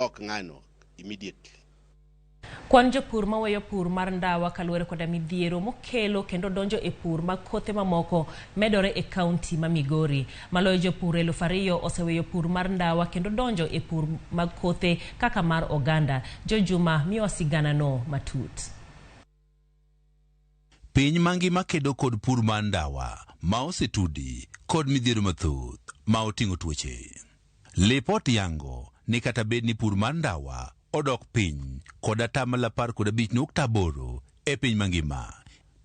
Ok ng'ano immediately. Kwan jopur maweyo pur mar ndawa kaluwore koda midhiero mokelo kendo donjo e pur mag kothe mamoko medore e kaunti ma Migori. Maloyo jopur 2000 oseweyo pur mar ndawa kendo donjo e pur mag kothe kaka mar oganda. Jo Juma miyowa siganano matut. Piny mangima kedo kod pur mar ndawa ma osetudi kod midhiero mathoth ma oting'o tuoche. Lipot yango ni kata bed ni pur mar ndawa odok piny kod 15.8% e piny mangima,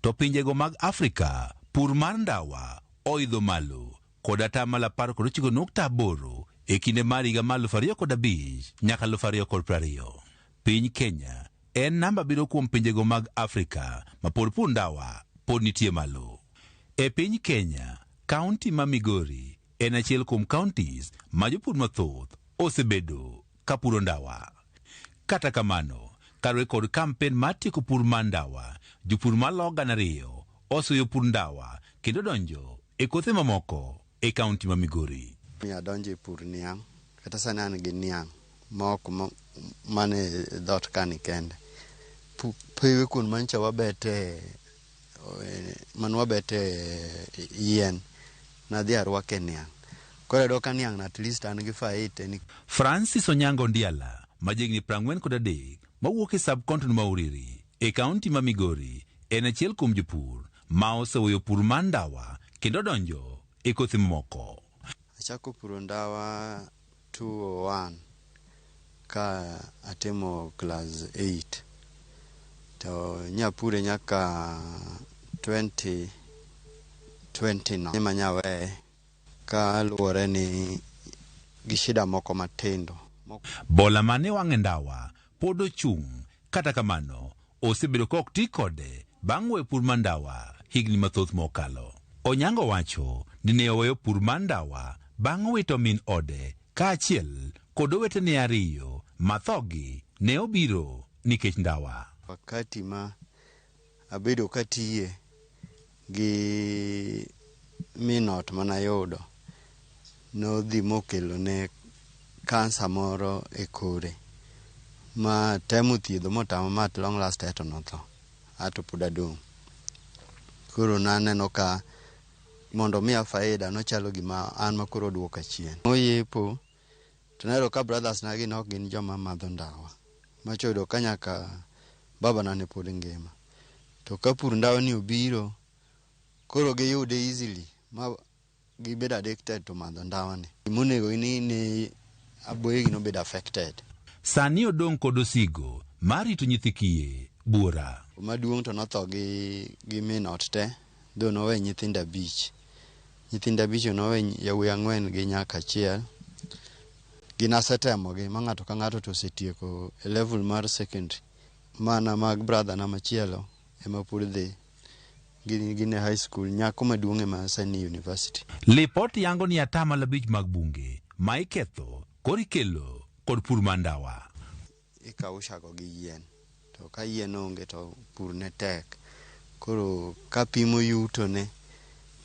to pinjego mag Afrika pur mar ndawa oidho malo kod 19.8% e kinde mar higa mar 2005 nyaka 2020. Piny Kenya en namba 7 kuom pinjego mag Afrika ma pod pur ndawa pod nitie malo. E piny Kenya, kaunti ma Migori en achiel kuom counties ma jopur mathoth osebedo ka puro ndawa. Kata kamano, kaluwore kod kampen mar tieko pur mar ndawa, jopur maloyo 2,000 oseweyo pur ndawa kendo donjo e kothe mamoko e kaunti ma Migori. Adonjo e pur niang', kata sani an gi niang' ma ok mane dhoot kani kende. Pewe kuon mancha wabete, manwabete yien, nadhi arwake niang'. Koro ayudo ka niang' at least an gi faida ni. Francis Onyango Ndiala, ma jahigni 43, mawuok e sub-county ma Uriri e kaunti ma Migori, en achiel kuom jopur ma oseweyo pur mar ndawa kendo donjo e kothe mamoko. Achako puro ndawa 201 ka atimo class 8 to nyapure nyaka 2020 no ema nyaweye ka luwore ni gi shida moko matindo. Bola mane wang' e ndawa pod ochung', kata kamano osebedo ka ok ti kode bang' weyo pur mar ndawa higni mathoth mokalo. Onyango wacho ni ne oweyo pur mar ndawa bang' wito min ode kaachiel kod owetene ariyo ma thogi ne obiro nikech ndawa. Wakati ma abedo katiye gi min ot manayudo nodhi mokelone kansa moro e kore ma temo thiedho motama ma at long last to notho ato pod adong'. Koro naneno ka mondo miya faida nochalo gima an ma koro oduoka chien. Oyepo to nayudo ka brothers na gi ne ok gin joma madho ndawa. Macho oyudo ka nyaka babana ne pod ngima. To ka pur ndawa ni obiro, koro giyude easily ma gibedo addicted to madho ndawa ni. Gimonego ni ne aboyegi nobedo affected. Sani odong' kod osigo mar rito nyithi kiye buora. Maduong' to notho gi min ot te, dho nowe nyithindo 5. Nyithindo 5 nowe yawuoyi 4 gi nyako achiel. Gin asetemogi ma ng'ato ka ng'ato to osetieko e level mar secondary. Mana mag brother na machielo ema pod dhi. Gin e high school, nyako maduong' ema sani university. Lipot yango ni 5% mag bunge ma iketho koro ikelo kod pur mar ndawa. Ikaushago gi yien. To ka yien onge to pur ne tek. Koro kapimo yutone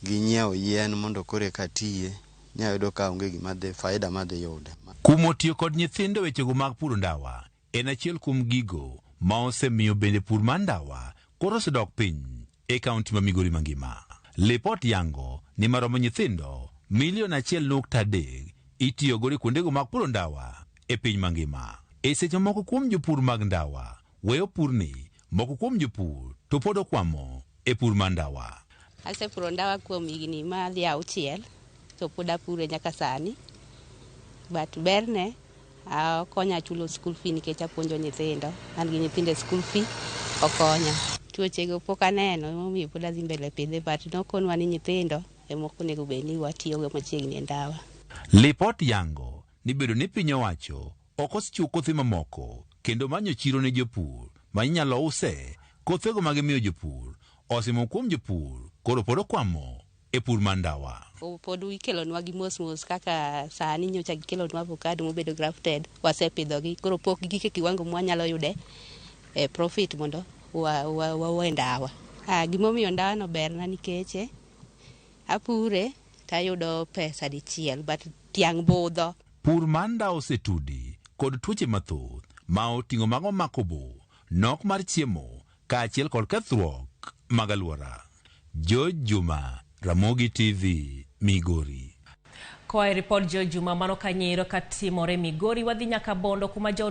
gi nyiewo yien mondo koro eka tiye, nyayudo ka onge gima dhi faida madhi yude. Kumo tiyo kod nyithindo wechego mag puro ndawa en achiel kuom gigo ma osemiyo bende pur mar ndawa koro osedok piny e kaunti ma Migori mangima. Lipot yango ni maromo nyithindo milion 1.3 itiyo godo e kuondego mag puro ndawa e piny mangima. E seche moko kuom jopur mag ndawa weyo purni, moko kuom jopur to pod okwamo e pur mar ndawa. Asepuro ndawa kuom higni madhi 6 to pod apure nyaka sani. But berne okonya chulo school fee nikech apuonjo nyithindo. An gi nyithindo e school fee okonya. Tuochego pok aneno emomiyo pod adhi mbele pidhe but nokonwa ni nyithindo ema ok onego bed ni watiyogo machiegni e ndawa. Lipot yango ni bedo ni piny owacho ok osechiwo kothe mamoko kendo manyo chiro ne jopur ma inyalo use kothego ma gimiyo jopur osimo kuom jopur koro pod okwamo e pur mar ndawa. Pod ikelonwa gi mos mos kaka sani nyocha gikelonwa avocado mobedo grafted, wasepidhogi koro pok gik e kiwango mwanyalo yude e profit mondo wawe ndawa. Gimomiyo ndawa no berna nikech apure tayudo pesa dichiel but tiang' budho. Pur mar ndawa osetudi kod tuoche mathoth ma oting'o mago mako obo, nok mar chiemo kaachiel kod kethruok mag alwora. George Juma, Ramogi TV, Migori. Koa e ripod George Juma mano kanyero katimore Migori, wadhi nyaka Bondo kuma jo